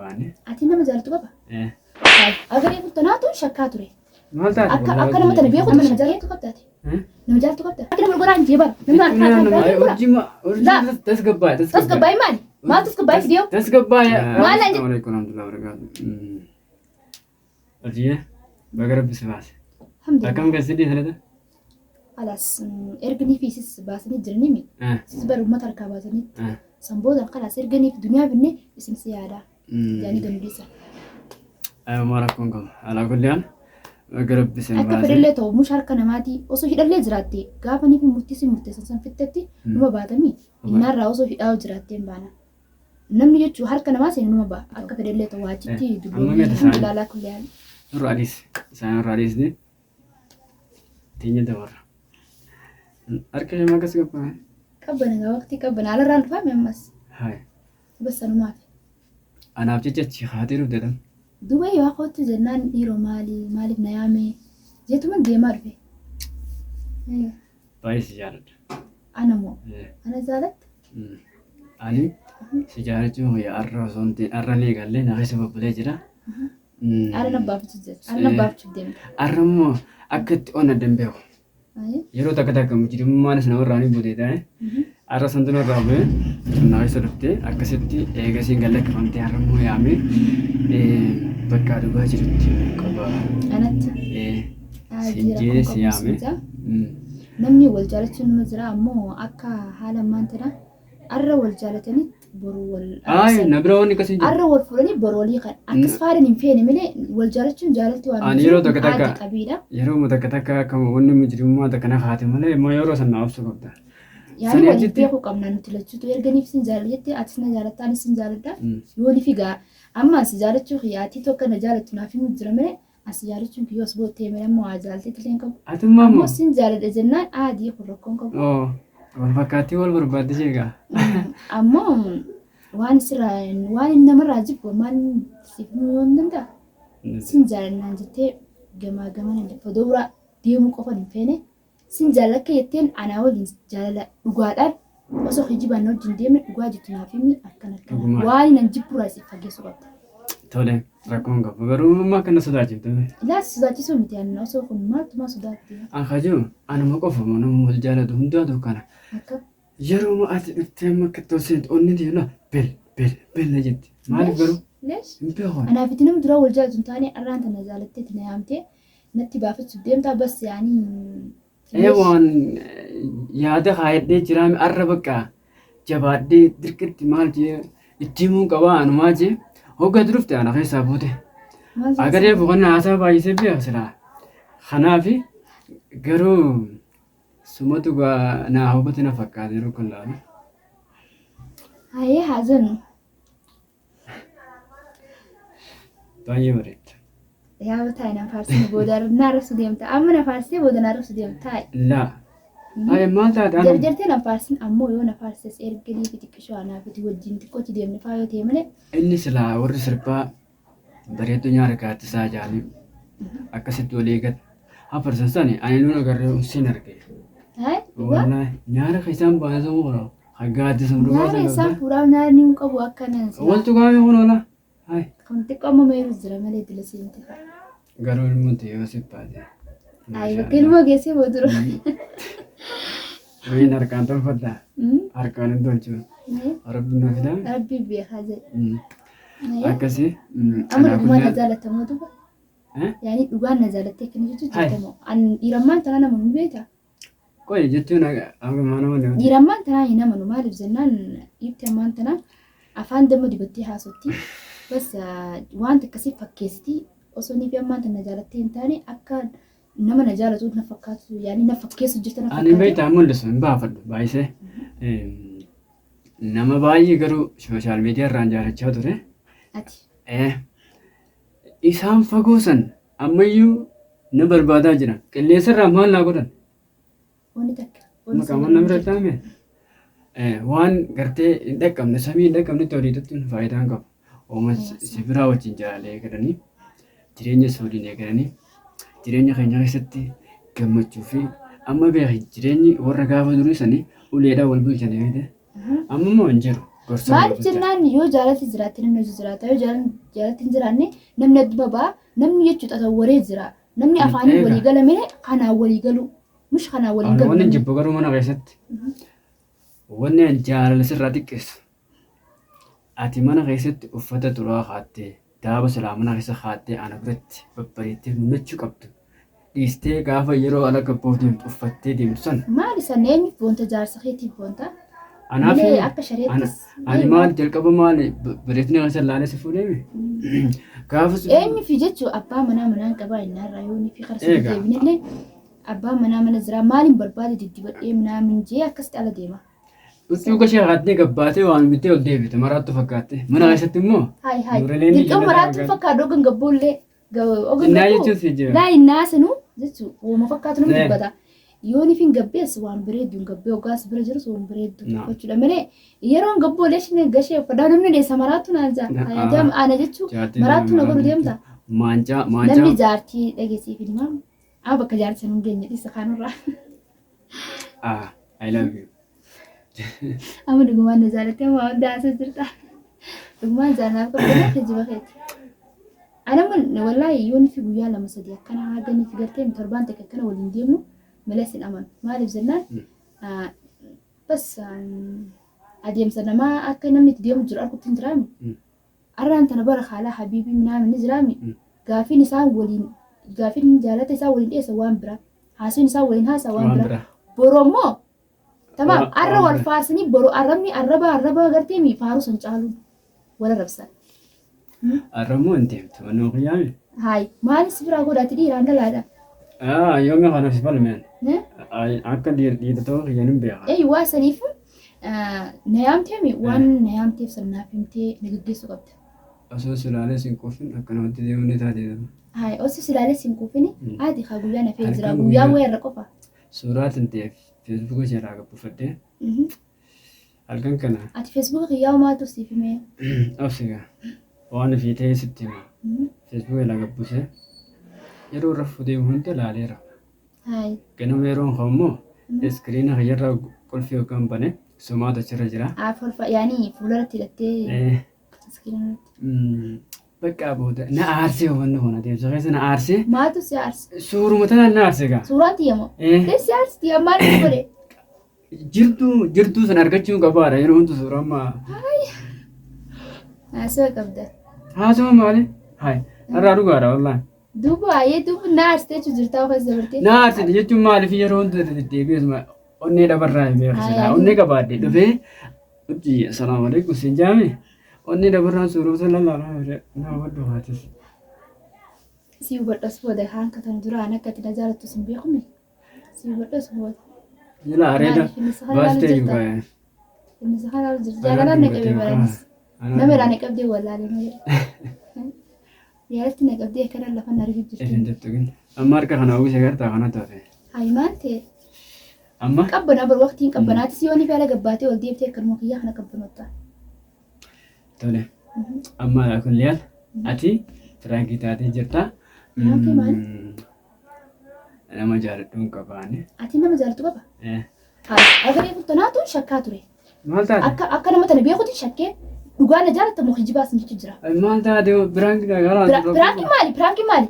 baane. Ati nama jaalatu qaba? Eh. Agaree bultanaatu shakkaa ture. Maal taate? Akka akka nama tana beeku nama jaalatu qabda ati. Eh? Nama jaalatu qabda. Akka nama godhaan jee bara. Namni harkaa Jechuun harkaa nama godha. urjii urjii tasgabbaa'e. Tasgabbaa'e maali? Maal tasgabbaa'e fidee? Tasgabbaa'e. Maal naan jedhe? Assalamu alaikum warahmatullahi wabarakatuh. Urjiyyee baga rabbi si baase. Alhamdulillah. Akkam keessi dhiisanidha? Alas erganii fi sis baasanii jiranii mi? Eh. Sis bara uummata harkaa baasanii. Eh. San booda kalaas erganiif duniyaa binne isin si yaada. Jaanii gamdiisa. Ayuma rakkoon qabu. Alaa kulli haal baga rabbi si Akka baase. fedhallee ta'u mush harka namaatii osoo hidhallee jiraatte gaafa ni fi murtii si murteessan san fittetti numa baatamii innaarraa osoo hidhaa jiraattee hin baana. Namni jechuun harka namaa seenu numa ba'a. Akka fedhallee ta'u achitti Amma dubboonni meeta isaanii? alhamdulillah alaa kulli haal. Nurraa dhiisi. Isaan irraa dhiisni. Teenya dabarra. Harka ishee akkas qabbana. Qabbana gaa waqtii qabbana alarraan dhufaame ammas. Hayi. Bas sanumaaf. Anaaf jecha achi haatee dhufte tam. Duuba yoo kootu jennaan dhiiroo maali maaliif na yaame jeetuman deemaa dhufe. Baay'ee si jaaladha. Ana moo ana jaalatta? Ani si jaalachuun kiyya har'a osoo hin ta'in har'a ni eegallee na keessa bubbulee jira. Ara na baafachuuf jira. Ara na baafachuuf deemta. Har'a immoo akka itti onna hin beeku. Yeroo takka takka mujrimummaan sana irraa ni buute ta'e. Har'a santu narraa bu'e na keessa dhuftee akkasitti eegasiin gad lakkifamtee har'a immoo yaamee bakka dhugaa jirutti qaba. Anatti. Siin jee si yaame. Namni wal jaalachuun nama jira ammoo akka haala ammaan tana arra wal jaalatanitti boru wal Ayi na bira wanni akkasii jiru. Arra wal fuudhanii boru walii kan akkas faadhan hin feene malee wal jaalachuun jaalalti waan Ani yeroo takka takka qabiidha. yeroo takka takka akka wanni mujrimummaa takka na haate malee immoo yeroo san na obsu qabda. Yaani Sanii waliif achitti beekuu qabna nuti lachuutu erganiif sin jaaladha jettee atis na jaalatta anis sin jaaladha. Yoo ni figaa amma si jaalachuu kiyya ati tokko na jaalattu naaf himu jira malee as jaalachuun kiyya os boottee malee amma waa jaalatee illee hin qabu. Atummaa Ammoo immoo sin jaaladha jennaan aadii kun rakkoon qabu. oo wal fakkaattii wal barbaadde sheegaa. Ammoo waan sirraa waan namarraa jibbu maal siif himuu yoo hin danda'a. Sin jaalannaan jettee gamaa gamana lafa dooraa deemuu qofa hin feene Sin jaalala akka jetteen anaa waliin jaalala dhugaadhaan osoo kijibaan na wajjin deemne dhugaa jettu naaf himi akkana akkana. Dhugumaan. Waan nan jibburraa si fageessuu qabda. Tole rakkoon qabu garuu amma akkana sodaachifte. Ilaa si sodaachisuu miti anna osoo kun maaltu maa sodaatti? An kajuu anuma qofa moo nama wal jaalatu hundaatu kana. Akka Yeroo ati dhuftee amma akka itti seentu onni tiyya bel bel bel na jetti. Maaliif garuu? Leesh. Hin beeku. Anaaf itti nama duraa wal jaalatu hin taane arraan tana jaalattee itti na yaamtee natti baafachuuf deemtaa bas yaanii. Ee waan yaada kaayadhee jiraame arra bakka jabaadhee dirqitti maal jee itti himuu qabaa anumaa jee hogga dhufte ana keessaa buute. Maal Agaree boqonnaa haasaa baay'isee beeka silaa. Kanaafi garuu sumatu gaa naa hubate na fakkaate yeroo kun laalu. Hayee haa jennu. Baay'ee bareedda. Yaa taa'e na faarsine booda na arrabsu deemta. Amma na faarsitee booda na arrabsu deemta. Taa'e. Laa. Ay maal taate anu? Jarjartee na faarsin ammoo yoo na faarses erga fi xiqqishoo anaa fi wajjin xiqqoochi deemne faa yoo ta'e malee. Inni silaa warri sirbaa bareedduu nyaara gaaddisaa jaanii akkasitti walii gad hafarsan sani ani nuun agarree unseen arge. Hayi dhugaa. Wallaahi nyaara keessaan baasuu hora. Gaaddisa dhugaa Nyaara sana isaan qabda. fuudhaa nyaara ni hin qabu akka nan silaa. Waltu gaafii kun oola. Hayi. Kan xiqqoo amma meeru jira malee dila seenti fa'a. Garuu ilmoon ta'e yoo si baate. Ayi bakka ilmoo geessee boodura. Wayiin harkaan tolfadha. Harkaan hin tolchu. Rabbi nu fida. Rabbi beekaa jedhe. Akkasii. Amma dhugumaan na jaalattamoo duba? Yaani dhugaan na jaalattee akkana jechuun jirtamoo? An dhiirammaan tanaa nama hin beektaa? Qoy jechuun hanga mana mana. Dhiirammaan tanaa hin amanu maaliif jennaan dhiirti ammaan tanaa afaan damma dibattee haasotti. Bas wanta akkasii fakkeessiti osoo niifi ammaan tana na jaalattee hin taane akka nama na jaalatu na fakkaatu yaani na fakkeessu jirta na Ani fakkaate. beektaa mul'isu hin baafadhu baay'isee. Nama baay'ee garuu sooshaal miidiyaa irraan jaalachaa ture. Ati. Isaan fagoo san ammayyuu na barbaadaa jiran. Qilleensa irraa maal naa godhan? Wanni takka. Wanni Maqaa waan namni irratti waan gartee hin dhaqqabne samii hin dhaqqabnetti olii tuttuun faayidaa hin qabu. Ooma si biraa wajjin jaalala eegalanii jireenya isa waliin eegalanii jireenya keenya keessatti gammachuu fi amma beeki jireenyi warra gaafa durii sanii uleedhaan wal bulchanii beekte. Amma immoo hin jiru. Gorsa Maaliif godhu jennaan yoo jaalatti jiraatte namni hojii jiraata yoo jaalatti hin jiraanne namni adduma ba'a namni jechuudha xaxawwaree jira namni afaanii Eega. walii gala malee kanaan walii galu mush kanaan walii Ani galu wanni namni. jibbu garuu mana keessatti wanni ani jaalala sirraa xiqqeessu ati mana keessatti uffata duraa kaattee daaba silaa mana keessa kaattee ana biratti babbareettee mul'achuu qabdu dhiistee gaafa yeroo ala gabboof deemtu uffattee deemtu sana Maali san eenyuuf boonta jaarsa keetiif boonta anaaf malee akka shareettis ani maal jalqaba maali bareedina keessa laalee si fuudheemi gaafa si eenyuuf jechuun abbaa manaa manaan qabaa innaarraa yoo ni fi karsa Eega. deebinellee abbaa manaa mana jira maaliin barbaade diddibadhee minaa minjee akkasitti ala deema. Huccuu gashee haattee gabbaatee waan bittee ol deebite maraattu fakkaatte mana keessatti immoo Hayi hayi Nuureleen ni dirqama jannata maraattu magaalaa. fakkaatu ogan gabboollee ogan Innaa gabboo jechuun si jira. laa innaa sanuu jechuun uuma fakkaatu namni Eh. dubbata. Yoo nifin gabbees waan bareeddu hin gabbee hoggaas bira jirus waan bareeddu Na. jechuudha malee yeroon gabboolee isheen gashee uffadhaa namni dheessa maraattu naan jaa. Na. Ajaa'ib ana jechuun Jaartiin maraattu na godhu deemta. Maancaa Namni maancaa jaartii dhageessiif hin himamu. Amma bakka jaartii sana hin geenye dhiisa kaanurraa. ah I love you. Amma dhugumaan na jaalatte amma hunda haasoo jirta. Dhugumaan jaalalaaf qabdee kijiba keeti. Ana mun wallaahi yoo nuti guyyaa lama sadii akkana haga nuti gartee torbaan takka akkana waliin deemnu malee sin amanu. Maaliif jennaan bas adeemsa namaa akka namni itti deemu jiru argutti hin jiraami. Arraan tana bara haalaa habiibii minaamin ni jiraami. Gaafiin isaan waliin gaafiin jaalata isaa waliin dhiyeessa waan biraa. Haasawni isaan waliin haasa waan Waan biraa. biraa. Boroo immoo tamaam arra Waan wal biraa. faarsanii boroo arrabni arraba arraba gartee mi faaruu san caaluun wal arrabsan. Arrammoo hin deemtu manuma kiyyaami. Haay maalis biraa godhaati dhiiraan dhalaadha. Ah yoomi kana si falmeen. Ne? Akka dhiira ta'uu kiyyan hin beeka. Ee waa saniif na yaamteemi waan na yaamteef san naaf himtee na geggeessuu qabda. Osoo silaalee sin quufin akka namatti deemuu ni taate. Haay osoo silaalee sin quufini haati haa guyyaa na fee jira Halkan guyyaa guyyaa. wayarra qofa. Suuraa tantee feesbuuka ishee irraa gabbifadhee halkan kana Ati feesbuuka kiyyaa maaltu siif himee? obsiga waan ofii ta'ee sitti hima. Feesbuuka irraa gabbisee yeroo rafuu deemu hunda ilaaleera. Haay. Ganama yeroo ka'u immoo iskiriina kiyyarraa qulfii yookaan bane sumaatu achirra jira. Haa folfa yaani fuularratti hidhattee iskiriina irratti. Bakka booda na aarsee hubannu kun adeemsa keessa na aarsee Maaltu si aarse? suuruma tanaan na aarse gaa. Suuraan tiyya moo? Eh. Si aarsi tiyya maal si godhe? Jirtuu jirtuu sana argachuun qabaadha yeroo hundi suuraa ammaa. Haasawaa qabda. Haasawaa maali? Hayi irraa dhugaadha wallaahi. Duuba baay'ee duuba na aarsite jechuun jirtaa of keessa dabartee. Na aarsite jechuun maaliif yeroo hunda deddeebi'eesuma onnee dhabarraa hin beeksisa. Hayi. Onnee qabaadhe dhufee hojii assalaamu alaikum siin jaame onnee dhabarraan suurota lallaalaa na hubadhu haatis. Si hubadhas booda haan katan duraan akka itti na jaalattu sin beekume. Si hubadhas booda. Jila areeda Maaliif inni sahala baastee jirta? yuukaa. Inni sahala jirta. Jaalalaan na qabee baranis. Nama irraa na qabdee wallaalee malee. Yaalatti na qabdee akkana lafa na argu jirti. Isin tuttuqin. Amma harka kana uwwisa gartaa kana tafe. Hayi maal ta'e? Amma Qabbanaa bar waqtiin qabbanaatis yoo ni fala gabbaatee ol deebitee akkanuma kiyyaa kana qabbanootta. tole. Amma alaa kulli haal ati firaankii taatee jirta. Firaankii maali? Nama jaaladhuun qabaane. Ati nama jaalatu qaba? Hayi agaree bultanaatu shakkaa ture. Maal taate? Akka akka nama tana beekuti shakkee dhugaa na jaalattamu kijibaa sin jechu jira. Maal taate biraankii garaa Piraankii maali? Piraankii maali?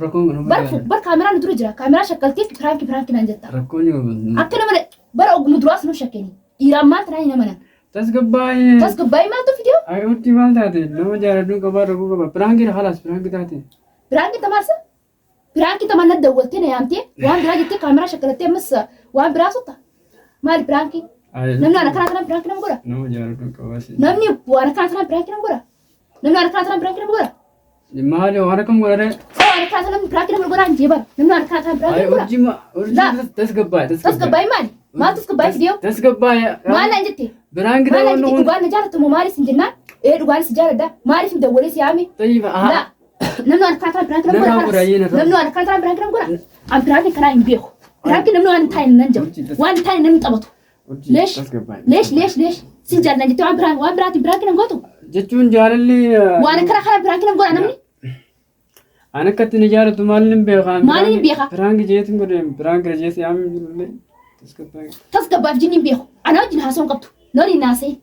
Rakkoon kun Bar bar kaameraan nu dura jira. Kaameraa shakkaltee piraankii piraankii naan jetta. Rakkoon jiru. Akka nama bara oguma duraas nu shakkeni. Dhiiraan maal tanaa hin amanan. Tasgabbaa'ee. Tasgabbaa'ee maaltu fidee? Ay urtii maal taate nama jaaladhuun qabaa rakkoo qaba. Piraankii halaas piraankii taate. Piraankii tamaarsa? Piraankii tamaan na dawwaltee na yaamtee waan biraa jettee kaameraa shakkalattee ammas waan biraa sutta. Maali piraankii? Namni waan akkanaa kanaan piraankii nama godha? Nama jaaladhuun qabaa. Namni waan akkanaa kanaan piraankii nama godha? Namni waan akkanaa kanaan piraankii nama godha? Maali waan akkam godhare? Waan akkanaa kanaan piraankii nama godha hin jee bara. Namni waan akkanaa kanaan piraankii Ay nama godha? urjii ma urjii tasgabbaa'e Tasgabbaa'ee maali? Maal tasgabbaa'ee fidee? Tasgabbaa'ee. Maal naan jette? Piraankii Maal naan ta'uu jette dhugaan na jaallattu moo maaliif hin jennaan? Ee dhugaan si jaalladha. Maaliif hin dawwalee si yaame? Tayyib Laa. Namni waan akkanaa kanaan piraankii nama Nama godha. godha, yee, Namni waan akkanaa kanaan piraankii nama godha. An piraankii kanaa hin beeku. Piraankii namni waan hin taane nan jedhu. Waan hin taane namni taphatu. Leesh leesh leesh leesh sin jaalladha jettee waan biraan waan biraatiin piraankii nan gootu. Jechuun jaalalli. Waan akkana kanaan piraankii nan godha namni. An akkatti ni jaalatu maal hin beekaa? Maal hin beekaa? Piraanki jeetiin godhe piraanki jeetii yaamni jirullee tasgabbaa'e. Tasgabbaaf jinni hin beeku. Ana wajjin haasawuu hin qabdu. Noon hin haasa'in.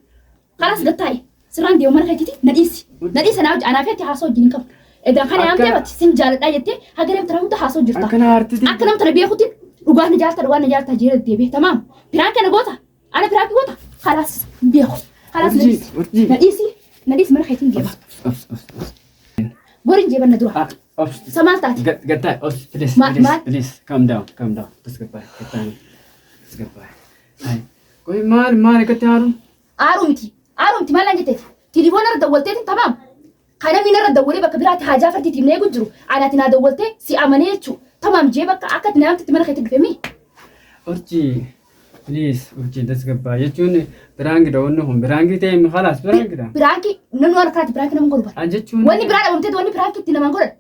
Kalaas gattaa'i. Sirraan deema mana keetiiti na dhiisi. Na dhiisi anaa anaa feeti haasoo wajjin hin qabu. Edaa kana Akka- yaamtee bati sin jaaladhaa jettee haga namni tana hunda haasoo jirta. Akkana aartiti. Akka nama tana beekutti dhugaa na jaalta dhugaa na jaalta jee deddeebi'e. Tamaam. Piraanki na goota. Ana piraanki goota. Kalaas hin beeku. Kalaas na Urjii, dhiisi. urjii. Na dhiisi. Na dhiisi mana keetiin deema. Obs, obs, obs. Goriin jeeban na dura. Ah, obs. Sa maal taate? Gattaa, obs, please, please, Maal? please, calm down, calm down. Tasgabbaa'e, gattaa, tasgabbaa'e. Hai. Qoy maal maal akkatti haaruun? Aaruu miti. Aaruu miti maal naan jetteeti? Tilifoona irra dawwalteetiin tamaam. Kana miina irra dawwalee bakka biraatti haajaa fartiitiif na eegu jiru. Ani ati naa dawwaltee si amanee jechuu. Tamaam jee bakka akka ati na yaamtetti mana keetti dhufe mii. Urjii, please, urjii tasgabbaa jechuun biraangi dha wanni kun biraangi ta'e mi khalaas biraangi dha. Piraankii namni waan akkanaatti piraankii nama godhu bara. An jechuun Wanni biraa dhabamteeti wanni piraankii itti namaan godhan.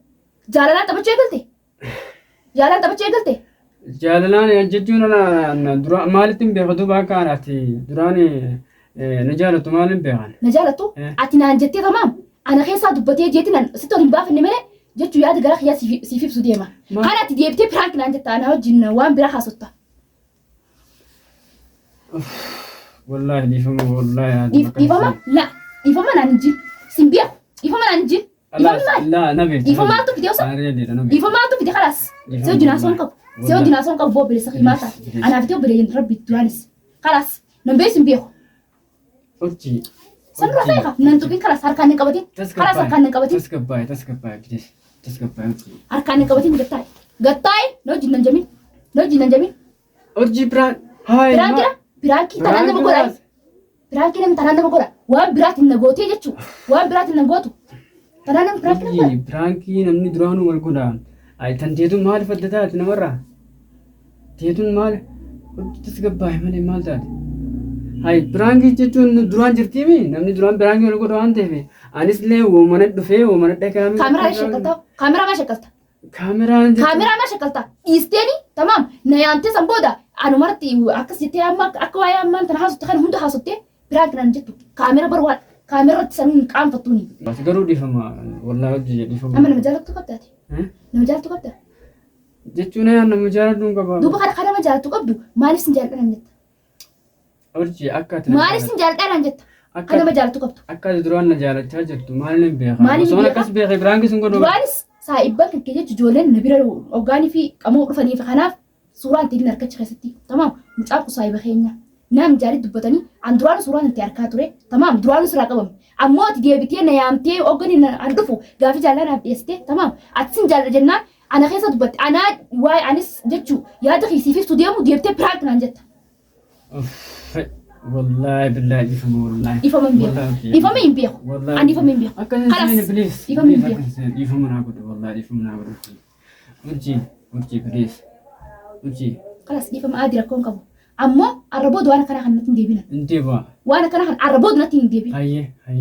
Jaalalaan taphachuu eegalte. Jaalalaan taphachuu eegalte. Jaalalaan jechuun ana dura maalitti hin beeku duuba akka ati duraan na jaalattu maaliin beekan? Na jaalattu ati naan jettee tamaam ana keessaa dubbatee jeetti nan sitti ol hin baafanne malee jechuu yaada gara kiyyaa siif ibsu deema. Kan ati deebitee piraank naan jetta ana wajjin waan biraa haasotta. Wallaahi dhiifama wallaahi haati Dhiif- Dhiifama la dhiifama naan hin jin sin beeku dhiifama naan hin jin dhiifamni maali? Laa na beekta. Dhiifama maaltu fide osoo? Reediidha na beekta. Dhiifama maaltu fide kalaas si wajjin haasoo hin qabu si wajjin haasoo hin qabu boo obboleessa kiyya maal taate anaaf ta'e obboleeyyan rabbi duraanis kalaas nan beeku sin beeku. Urjii. San dura ta'e nan tuqin kalaas harkaan hin qabatin kalaas harkaan hin qabatin Tasgabbaa'e tasgabbaa'e bilis tasgabbaa'e urjii. harkaan hin qabatin gattaa'e gattaa'e na wajjin nan jamin na wajjin nan jamin Urjii biraan haay. Piraankidha piraankii tanaan nama godha piraankii namni tanaan nama godha waan biraatiin na gootee jechuu waan biraatiin na gootu tanaan nama piraankii nama godha. Urjii piraankii namni duraanuu wal godha. Ay tan teetun maal fadda taate namarraa? Teetun maal urjii tasgabbaa'e malee maal taate? Hay piraankii jechuun duraan jirtiimi namni duraan piraankii wal godha waan ta'eef anis illee woomana dhufee woomana dhagaame. Kaameraa shakkalta kaameraa maa shakkalta Kaameraan jechuun kaameraa maa shakkalta dhiisteeni tamaam na yaamtee san booda anumarratti akkas jettee amma akka waa'ee ammaan tana haasotte kana hunda haasottee piraank naan jettu kaamera bar waan kaameratti san hin qaanfattuuni. Ati garuu dhiifama wallaahi hojii dhiifama. Amma nama jaalattu qabda ati Eh? nama jaalattu qabda Jechuun ayaan nama jaaladhu hin qaba. duuba kana kan nama jaalattu qabdu maaliif sin jaaladha naan jetta Urjii akka ati na maaliif sin jaaladha naan jetta Akka kan nama jaalattu qabdu. akka ati duraan na jaalachaa jirtu maaliin hin beekaa? Maaliin hin Osoon beekaa? akkas beekee biraan sun godhu. Duraanis saa'ibban kan kee jechuun ijoolleen na bira hoggaanii fi qamoo dhufanii fi kanaaf suuraan ittiin harkachi keessatti tamaam mucaan kun saahiba keenya naam jaalit dubbatanii an duraanu suuraan itti harkaa ture tamaam duraanu sirraa qabame ammoo ati deebitee na yaamtee hoggani an dhufu gaafii jaalala naaf dhiyeessite tamaam ati sin jaalala jennaan ana keessa dubbatte anaa waa'ee anis jechuu yaada kee siif ibsu deemu deebitee piraank naan jetta. Wallaahi billaahi dhiifama wallaahi. Dhiifama hin beeku. Wallaahi Dhiifama hin beeku. Wallaahi. Ani dhiifama hin beeku. Akka hin Kalaas, seene please. dhiifama hin Please, beeku. akka hin seene. Dhiifama naa godhu wallaahi dhiifama naa godhu. Urjii urjii please. Urjii Kalaas dhiifama aadi rakkoo hin qabu. Ammoo arra booda waan akkanaa kan natti hin deebina. hin deebi'a. Waan akkanaa kan arra booda natti hin deebin. Hayyee hayyee.